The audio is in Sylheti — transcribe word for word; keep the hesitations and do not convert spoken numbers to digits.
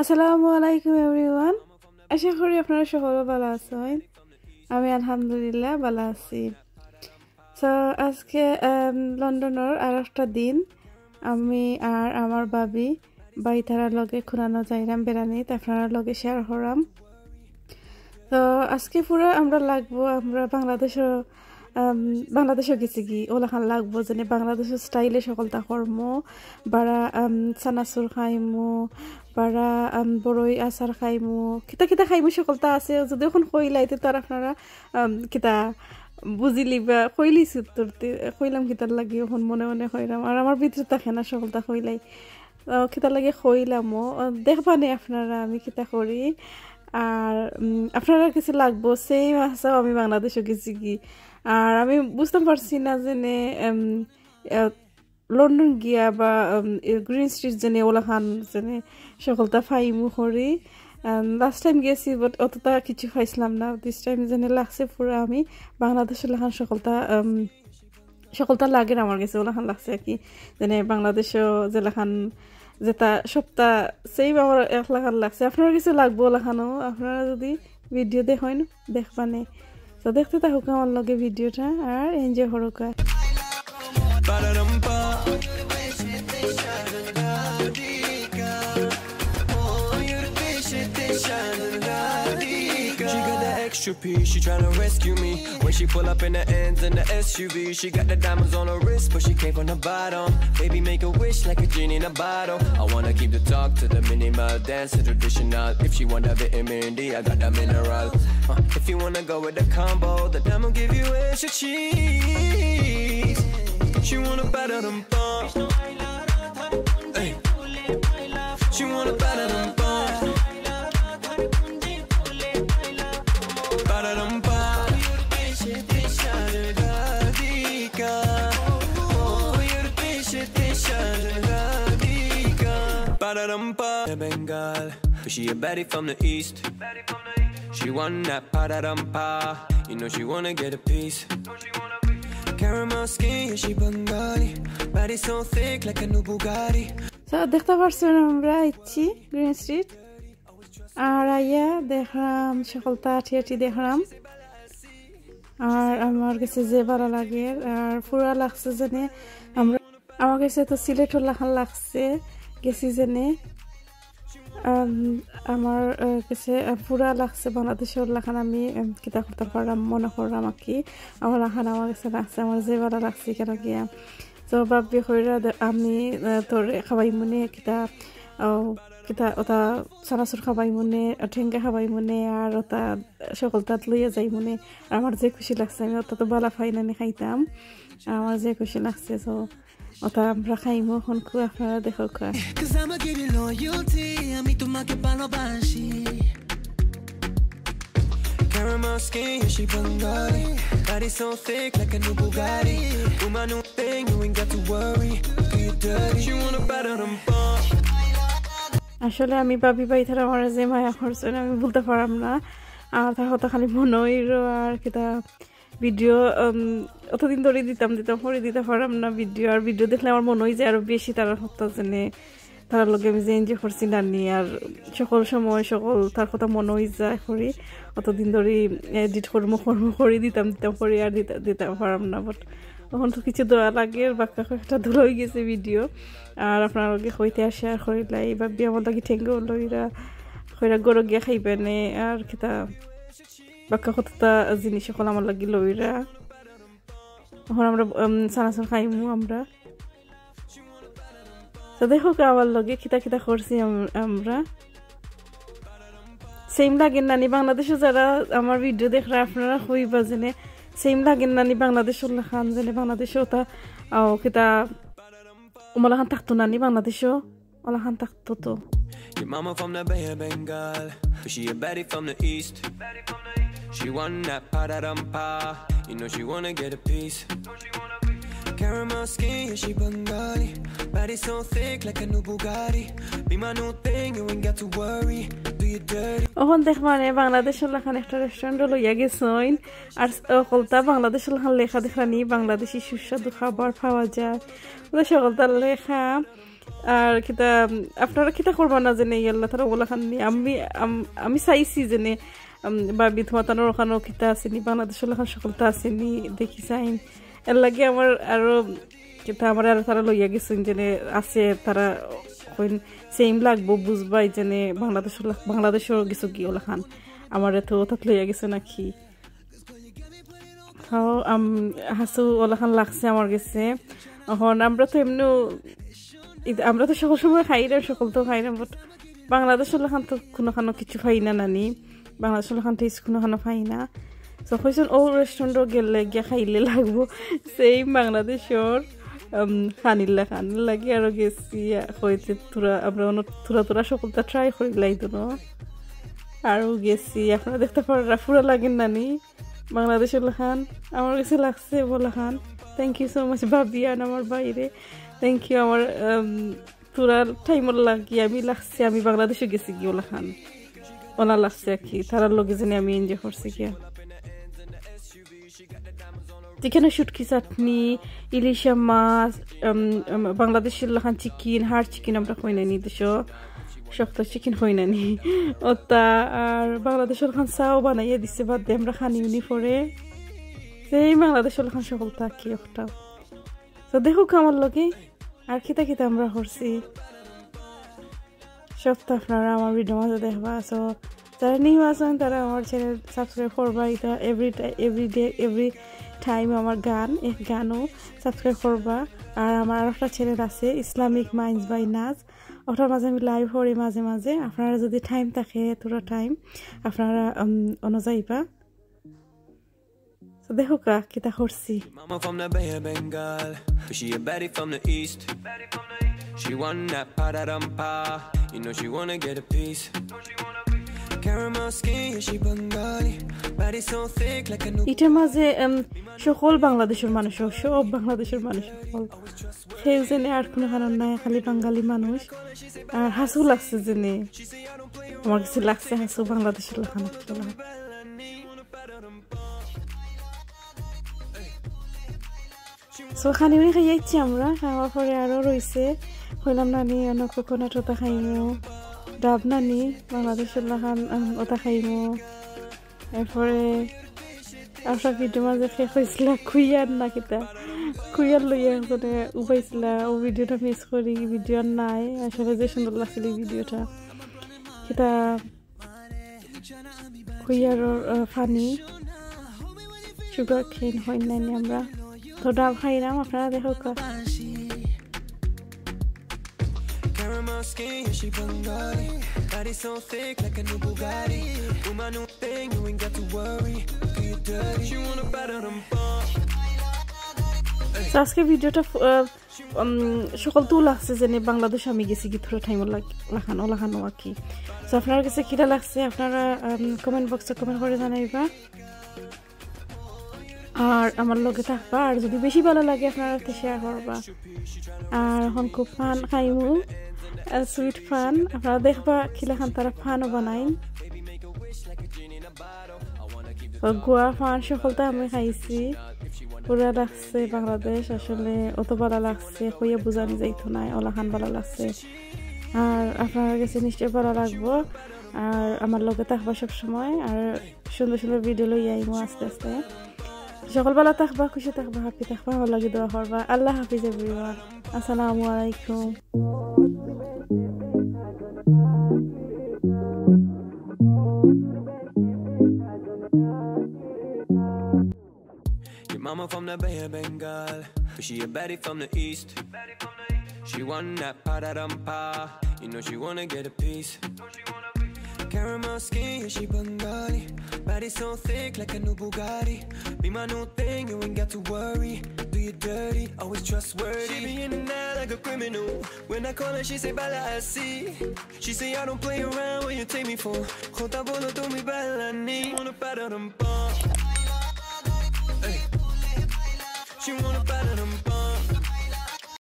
আসসালামু আলাইকুম এভরিওয়ান, আশা করি আপনারা সকলে ভালা আছইন। আমি আলহামদুলিল্লাহ ভালা আছি। তো আজকে আম, লন্ডনর আর একটা দিন, আমি আর আমার ভাবি ভাইতারার লগে খুনানো যাইরাম বেড়ানিত, আপনারার লগে শেয়ার করাম। তো আজকে পুরা আমরা লাগবো, আমরা বাংলাদেশো, আম, বাংলাদেশো গেছি কি, ওলাখান লাগবো, যেনে বাংলাদেশর স্টাইলে সকলতা করমু, বারা, আম, চানাচুর খাইমু, বারা, আম, বড়ই আচার খাইমু, কিতা কিতা খাইমু সকলতা আছে। যদি অখন কইলাই, তে তো আর আপনারা, আম, কিতা বুঝিলিবা, কইলিছি তোরতে, কইলাম কিতার লাগি, অখন মনে মনে কইরাম। আর আমার ভিতরে থাকে না সকলতা কইলাই। তো কিতার লাগি কইলামও, আহ, দেখবা নে আপনারা আমি কিতা করি। আর, উম, আপনারার গেছে লাগবো, সেম হাছাউ আমি বাংলাদেশো গেছি কি। আর আমি বুঝতাম পারছি না যেনে, উম, আহ, লন্ডন গিয়া বা, উম, এ, গ্রিন স্ট্রিট যেনে ওলাখান যেনে সকলতা পাইমু করি। আম, লাস্ট টাইম গেছি, বাট অততা কিছু পাইছিলাম না। দিস টাইম যেনে লাগছে পুরা আমি বাংলাদেশর লাখান সকলতা, উম, সকলতা লাগের আমার গেছে, ওলাখান লাগছে আর কি। যেনে বাংলাদেশো যেলাখান, যেটা সবটা সেম আমার একলাখান লাগছে। আপনারার গেছে লাগবো ওলাখানও, আপনারা যদি ভিডিও দেখইন, দেখবা নে। তো দেখতে থাকুক আমার লগে ভিডিওটা আর এনজয় করুক। She got the extra P, she tryna rescue me. When she pull up in the ends in the S U V, she got the diamonds on her wrist, but she came from the bottom. Baby, make a wish like a genie in a bottle. I wanna keep the talk to the minimal, dance to traditional. If she want the vitamin D, I got the mineral. Uh, if you wanna go with the combo, then I'ma give you extra cheese. She wanna better than bum. Hey. She wanna better than bum. Better than bum. Better than bum. Bengal, but she a baddie from the east. She want that pa da dum pa. You know she wanna get a piece. Caramel skin, yeah, she Bengali. Body so thick like a new Bugatti. তো দেখতে পারছেন আমরা আইছি green street. আর আইয়া দেখরাম সকলতা আটি আটি দেখরাম। আর আমার গেছে যে ভালা লাগের, আর পুরা লাগছে যেনে আমরা, আমার গেছে তো সিলেটর লাখান লাগছে, গেছি যেনে। আম, আমার, আহ, গেছে, আহ, পুরা লাগছে বাংলাদেশর লাখান। আমি, আম, কিতা করতাম পারলাম, মনে করলাম আর কি। আমার লাখান আমার গেছে লাগছে, আমার যে ভালা লাগছে কেন গিয়া। তো ভাবি কইরা দে-, আমি, আহ, তোরে খাওয়াইমুনে কিতা, আহ, কিতা ওটা চানাচুর খাওয়াইমুনে, ঠেঙ্গা খাওয়াইমুনে, আর ওটা সকলতাত লইয়া যাইমুনে। আর আমার যে খুশি লাগছে, আমি ওটা তো ভালা পাই না নি খাইতাম। আর আমার যে খুশি লাগছে, তো ওটা আমরা খাইমু, অখন খু আপনারা দেখো খা। Cause I'ma give you loyalty, আমি তোমাকে ভালোবাসি। Caramel skin, yeah, she Bengali. Body so thick like a new Bugatti. Do my new thing, you ain't got to worry. Do you dirty? She wanna better than bum. আসলে আমি ভাবি ভাইতারা আমার যে মায়া করছইন, আমি ভুলতাম পারলাম না। আর তার কথা খালি মনো অইলো, আর কিতা ভিডিও, উম, অতদিন ধরি দিতাম, দিতাম, করি দিতাম পারলাম না ভিডিও। আর ভিডিও দেখলে আমার মনো অইযায় আরো বেশি তারার কথা যেনে, তারার লগে আমি যে এনজয় করছি নানি, আর সকল সময় সকল তার কথা মনো অইযায় করি। অতদিন ধরি এডিট করমু, করমু করি দিতাম, দিতাম করি আর দিতা-, দিতাম পারলাম না। But অখন তো কিছু দেওয়া লাগে, আর বাক্কা কয়েকটা দূর অইগেছে ভিডিও। আর আপনারার লগে কইতে আর শেয়ার করিলাই, ভাবি আমার লাগি ঠেঙ্গাও লইরা, কইরা ঘরো গিয়া খাইবা নে, আর কিতা বাক্কা কততা জিনিস অখন আমার লাগি লইরা। অখন আমরা, উম, চানাচুর খাইমু আমরা। তো দেখো কা আমার লগে কিতা কিতা করছি আম-, আমরা। সেম লাগের নানি বাংলাদেশো যারা আমার ভিডিও দেখরা আপনারা কইবা যেনে সেম লাগের নানি বাংলাদেশর লাখান, যেনে বাংলাদেশো ওটা, আও, কিতা ওমলাখান থাকতো নানি বাংলাদেশো, ওলাখান থাকতো তো। Your mama from the Bay of Bengal, but she a baddie from the east. She want that pa da dum pa. You know she wanna get a piece. Caramel skin, yeah, she Bengali. Body so thick like a new Bugatti. Be my new thing, you ain't got to worry. Do you dirty? অখন দেখবা নে বাংলাদেশর লাখান একটা রেস্টুরেন্ট লইয়া গেছইন। আর সকলতা বাংলাদেশর লাখান লেখা দেখরা নি, বাংলাদেশি সুস্বাদু খাবার পাওয়া যায়। ওটা সকলতা লেখা। আর কিতা, উম, আপনারা কিতা করবা না জানি, ইয়াল্লা তারা অলাখান নি। আমি, আম-, আমি চাইছি জানি, উম, ভাবি তুমার তানোর ওখানো কিতা আছে নি, বাংলাদেশর লাখান সকলতা আছে নি, দেখি চাইন। এর লাগি আমার আরো কিতা আমার আরো তারা লইয়া গেছইন জানি আছে, তারা কইন সেম লাগবো, বুঝবায় জানি বাংলাদেশর লাখ-, বাংলাদেশর গেছো গি অলাখান। আমারে তো অতাত লইয়া গেছে নাকি। তো, আম, হাছু অলাখান লাগছে আমার গেছে। এখন আমরা তো এমনিও, ইদ-, আমরা তো সকল সময় খাই না, সকল তো খাই না, but বাংলাদেশর লাখান তো কুনুখানো কিছু পাই না নানি, বাংলাদেশর লাখান taste কুনুখানো পাই না। তো কইছইন, ও restaurant-ও গেলে গিয়া খাইলে লাগবো সেম বাংলাদেশর, উম, খানির লাখান লাগি আরো গেছি, আ, কইতে থুরা, আমরা অনো থুরা থুরা সকলতা try করিলাই তো ন। আরো গেছি, আপনারা দেখতা পাররা, পুরা লাগের নানি। বাংলাদেশর লাখান, আমার গেছে লাগছে অলাখান। Thank you so much ভাবি আর আমার ভাইরে। Thank you আমার, উম, থুরা time-র লাগি আমি লাগছে, আমি বাংলাদেশো গেছি গি অলাখান। অলা লাগছে আর কি, তারার লগে জানি আমি enjoy করছি গিয়া। যেখানে শুটকি চাটনি, ইলিশা মাছ, উম, উম, বাংলাদেশর লাখান chicken, হাড় chicken আমরা খাই না নি দেশো। শক্ত chicken খাই না নি। অতা আর বাংলাদেশর লাখান চাও বানাইয়া দিছে, বাদে আমরা খানি উনি পরে। সেই বাংলাদেশর লাখান সকলতা কি একটা। তো দেখউক্কা আমার লগে আর কিতা কিতা আমরা করছি। সবতা আপনারা আমার video মাঝে দেখবা। So যারা new আছইন তারা আমার channel subscribe করবা। ইটা every ti-, every day, every time আমার গান, এক গানও subscribe করবা। আর আমার আরোকটা channel আছে, Islamic Minds by Naz। ওটার মাঝে আমি live করি মাঝে মাঝে। আপনারা যদি time থাকে, থুরা time, আপনারা, উম, অনো যাইবা। So দেখউক্কা, কিতা করছি। Mama from the Bay of Bengal, but she a baddie from the east. She want that pa da dum pa, you know she wanna get a piece. Caramel skin, yeah, she Bengali. Body so thick like a new ইটার মাঝে, উম, সকল বাংলাদেশর মানুষ, সব বাংলাদেশর মানুষ সকল। কেউ জানি আর কুনুখানো নাই, খালি বাঙালি মানুষ। আর হাছু লাগছে জানি। আমার গেছে লাগছে হাছু বাংলাদেশর লাখান। So, খানি উনি খাইয়া আইছি আমরা, খাওয়ার পরে আরো রইছে। কইলাম নানি, অনো coconut ওটা খাইমু, ডাব নানি, বাংলাদেশর লাখান, উম, ওটা খাইমু। এরপরে আপনার video মাঝে কে কইছিলা, কুইয়ার না কিতা? কুইয়ার লইয়া একজনে উবাইছিলা, ও videoটা miss করি, video আর নাই। আসলে যে সুন্দর লাগছিল এই videoটা। কিতা কুইয়ারর, আহ, পানি, sugar cane হয় না নি আমরা। তো ডাব খাইলাম, আপনারা দেখউক্কা। Caramel skin, yeah, she Bengali. Body so thick like a new Bugatti. Do my new thing, you ain't got to worry. Do you dirty? She wanna batter them up. So, আজকে videoটা ফ-, আহ, উম, সকলতু লাগছে যেনে বাংলাদেশ আমি গেছি গি থুরা time লাগ-, লাখান, অলাখান আর কি। So, আপনার গেছে কিতা লাগছে, আপনারা, উম, comment box-এ comment করি জানাইবা। আর আমার লগে থাকবা, আর যদি বেশি ভালা লাগে আপনারা তো share করবা। আর এখন খুব পান খাইমু, আহ, sweet পান। আপনারা দেখবা কিলাখান তারা পানও বানাইন। তো গুয়া পান সকলতা আমি খাইছি, পুরা লাগছে বাংলাদেশ, আসলে অত ভালা লাগছে, কইয়া বুঝানি যাইতো নায়, অলাখান ভালা লাগছে। আর আপনার গেছে নিশ্চয় ভালা লাগবো, আর আমার লগে থাকবা সব সময়, আর সুন্দর সুন্দর video লইয়া আইমু আস্তে আস্তে। সকল ভালা থাকবা, খুশি থাকবা, happy থাকবা, আমার লাগি দোয়া করবা। আল্লাহ হাফিজ everyone, আসসালামু আলাইকুম। Your mama from the Bay of Bengal, but she a baddie from the east. She want that pa da dum pa, you know she wanna get a piece. Caramel skin, yeah, she Bengali. Body so thick like a new Bugatti. Be my new thing, you ain't got to worry. Do you dirty, always trustworthy. She be in and out like a criminal. When I call her, she say, "Bala, I see." She say, "I don't play around, what you take me for?" Jota bolo tu mi bala ni. Wanna pa da dum pa. Hey. She wanna